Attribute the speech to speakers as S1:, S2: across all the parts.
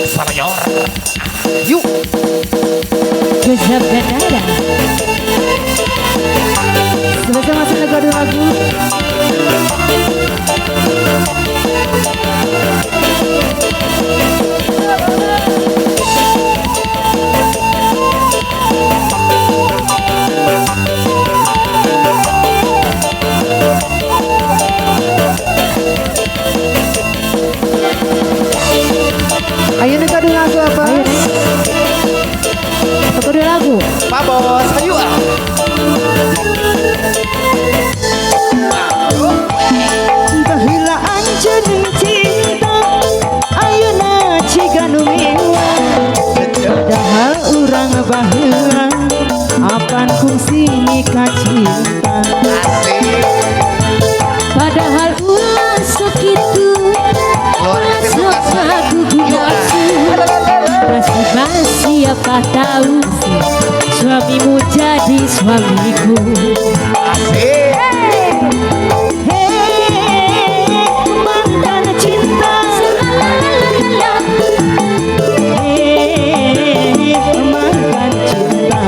S1: Salayor.
S2: Yuk.
S3: Joseph Ganada.
S4: Sebesar masih lagu lagu. Ayo nih kado lagu apa?
S3: Ayo nih. Kado lagu.
S2: Pak Bos, ayo ah.
S4: Baheula anjeun cinta, ayeuna ciga nu miwa. Padahal urang baheula, apan kungsi nikah cinta.
S3: Padahal ulah sok kitu, ulah sok ngagugu nafsu. Nasib siapa tahu suamimu jadi suamiku.
S2: Asik.
S4: Hei, mantan cinta. Hei, mantan cinta.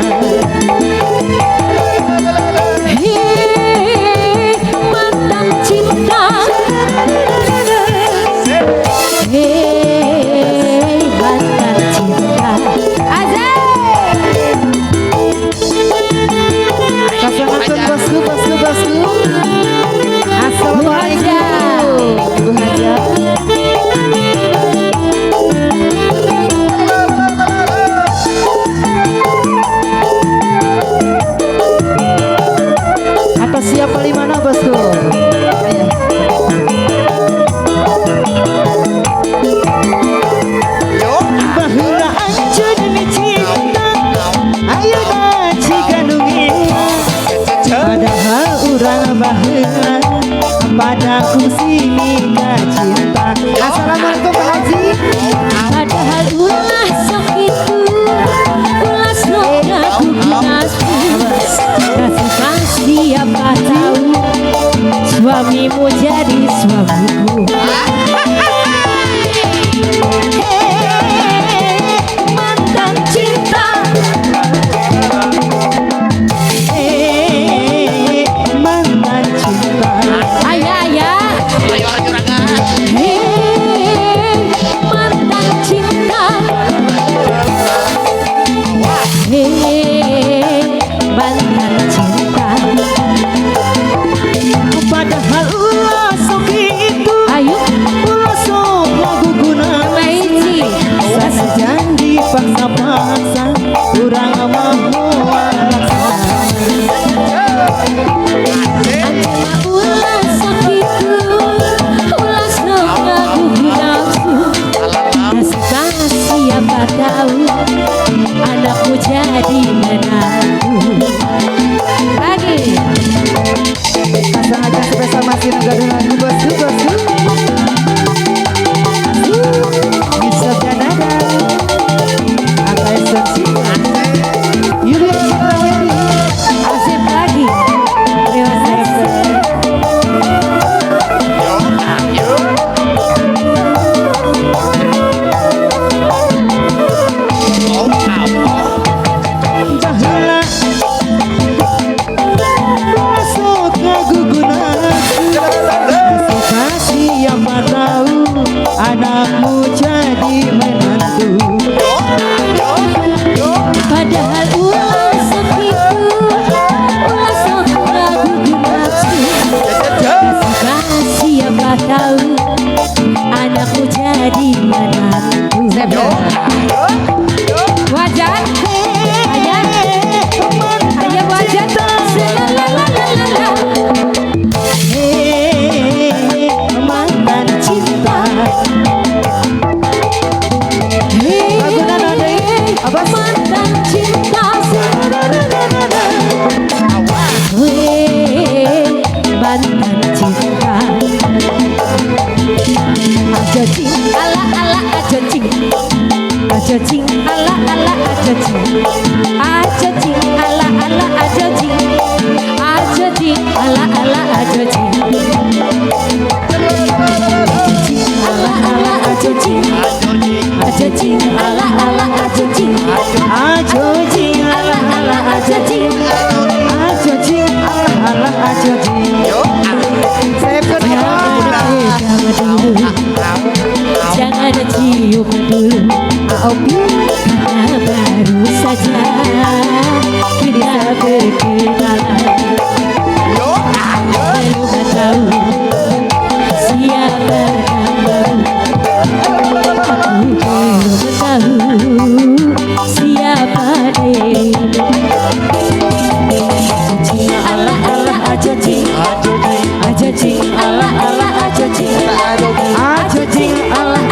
S3: Hei, mantan cinta. Hei, mantan cinta. Azek.
S4: Pasangan bosku, bosku, bosku. Assalamualaikum, Ibu Haja. Atas siapa di mana bosku? Ayo. Baheula anjeun cinta, ayeuna ciga nu ngiwa. Padahal urang baheula pada kungsi nikah cinta. Assalamualaikum Pak Haji.
S3: Padahal ulah sok itu, ulah sok ngagugu nafsu. Nasib siapa tahu suamimu jadi suamiku.
S4: Hei, mantan cinta. Hei, mantan cinta.
S3: Ayah, ayah.
S1: Ayo juragan.
S3: Hei, mantan cinta. Hei, mantan cinta.
S4: Padahal ulah sok itu,
S3: Ayo,
S4: ulah sok ngagugu nafsu.
S3: Maiji.
S4: Sanajan dipaksa-paksa, urang mah moal maksa.
S3: Ulah sok itu, ulah sok ngagugu nafsu. Nasib siapa tahu anakmu jadi menantu. Lagi.
S4: Pasangan spesial masih negara lagu bosku, bosku. Yusuf Ganada, Akai Sensi, Yulia Citrawati.
S3: Asip lagi. Terima kasih.
S4: Baheula sok ngagugu nafsu. Siapa tahu anakmu jadi menantu.
S3: Padahal ulah sok itu, ulah sok ngagugu nafsu. Nasib siapa tahu anakmu jadi menantu. Wajan, ayah, ayah wajan. Lalalala.
S4: Hei, mantan cinta. Lagu nana deui, Abas.
S3: Mantan cinta. Hei, mantan cinta. Aja cing, ala ala aja cing. Aja cing, ala ala aja cing. Aja cing, ala ala aja cing. Aja cing, ala ala aja cing. Aja cing, ala ala aja cing. Aja Aja cing ala ala aja cing.
S4: Aja cing
S3: Ala ala aja cing.
S4: Aja cing ala ala aja cing.
S2: Yo.
S4: Saya
S3: Jangan pegang dulu, jangan cium dulu,
S4: Opi.
S3: karena baru saja kita berkenalan.
S2: Yo.
S3: Belum tahu siapa namamu. Aku belum tahu siapa dirimu. Cing ala ala aja cing, aja cing ala ala aja cing,
S4: Aja cing
S3: ala